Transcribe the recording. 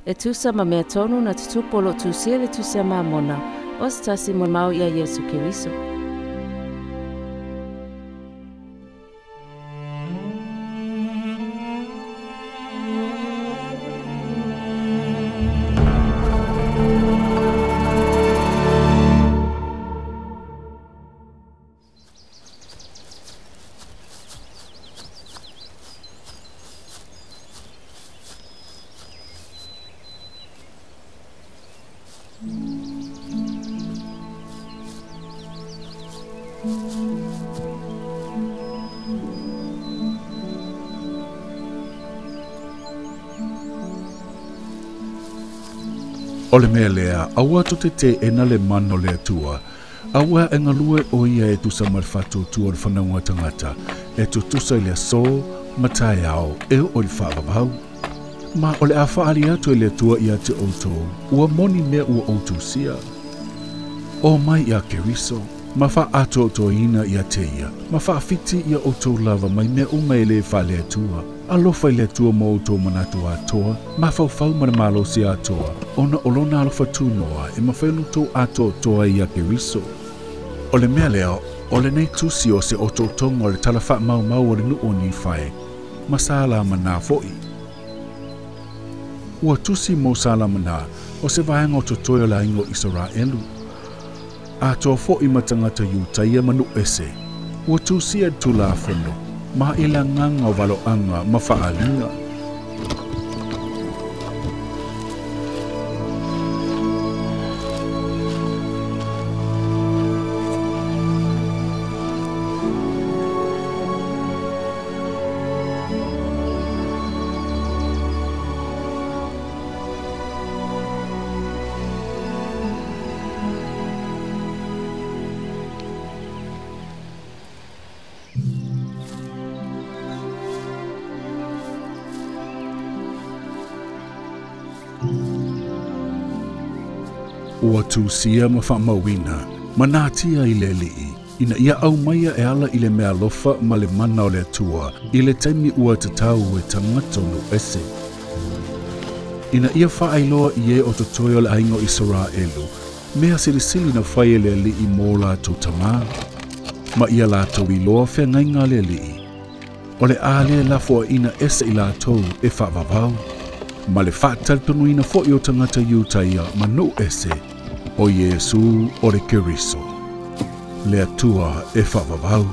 E tusa ma mea tonu na tutupu o loo tusia le Tusi a Mamona, o se tasi molimau ia Iesu Keriso. O le mea lea, aua to te teena le mana o le Atua, aua e galue o ia e tusa ma le faatuatua o le fanauga tagata, e tutusa i le aso ma taeao e oo i le faavavau. Ma o le a faaali atu e le Atua ia te outou, ua moni mea ua ou tusia. O mai ia Keriso, ma faaatoatoaina ia te ia, ma faafiti ia outou lava mai mea uma e le faale-Atua. Alofa i le Atua ma outou manatu atoa, mafaufau ma le malosi atoa, ona o lona alofa tunoa e mafai ona outou atoatoa ia Keriso. O le mea lea, o lenei tusi o se otootoga o le tala faamaumau o le nuu o Nifae, ma Salamanā foi. Ua tusi mo Salamanā o se vaega o totoe o le aiga o Isaraelu. Atoa foi ma tagata Iutaia ma nuu ese, ua tusia le Tulafono, ma i le agaga o valoaga ma faaliga. Ua tusia ma faamauina, ma natia i le Alii, ina ia aumaia e ala i le meaalofa ma le mana o le Atua, i le taimi ua tatau e tagata o nuu ese. Ina ia faailoa i e o totoe o le aiga o Isaraelu, mea silisili na fai e le Alii mo latou tamā. Ma ia latou iloa feagaiga a le Alii, o le a le lafoaina ese i latou e faavavau. Ma le faatalitonuina foi o tagata Iutaia ma nuu ese, o Iesu o le Keriso, le Atua e faavavau.